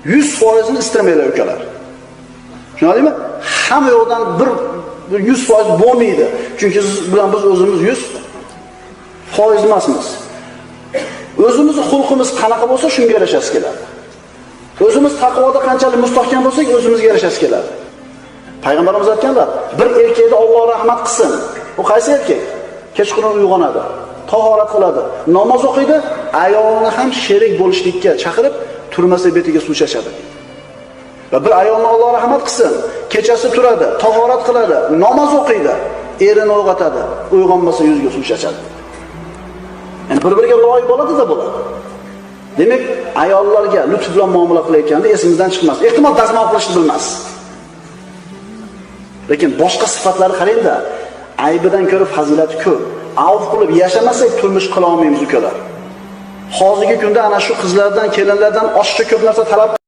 100%ni istamanglar, ukalar. Tushunarlimi? Hamma yoqdan bir 100% bo'lmaydi. Chunki siz bilan biz o'zimiz 100% emasmiz. O'zimizni xulqimiz qanaqa bo'lsa, shunga yarashasi keladi. O'zimiz taqvoda qanchalik mustahkam bo'lsak, o'zimizga yarashasi keladi. Payg'ambarimiz aytganlar, bir erkakni Alloh rahmat qilsin. U qaysi erkak? Kechqurun uyg'onadi, tahorat qiladi, namoz o'qiydi, ayolini ham sherik bo'lishlikka chaqirib, turmasa betiga suv chachadi deydi. Va bir ayolni Alloh rahmat qilsin, kechasi turadi, tahorat qiladi, namoz o'qiydi, erini uyg'otadi, uyg'onmasa yuziga suv chachadi. Ya'ni bir-biriga loyiq bo'ladi-da bo'ladi. Demak, ayollarga lutf bilan muomala qilayotganda esimizdan chiqmas. Ehtimol dazmol qilishni bilmas. Lekin boshqa sifatlari qarangda, aybidan ko'ra fazilati ko'p. Avf qilib yashamasak turmush qila olmaymiz, ukalar. Hozirgi kunda ana shu qizlardan, kelinlardan oshiqcha ko'p narsa talab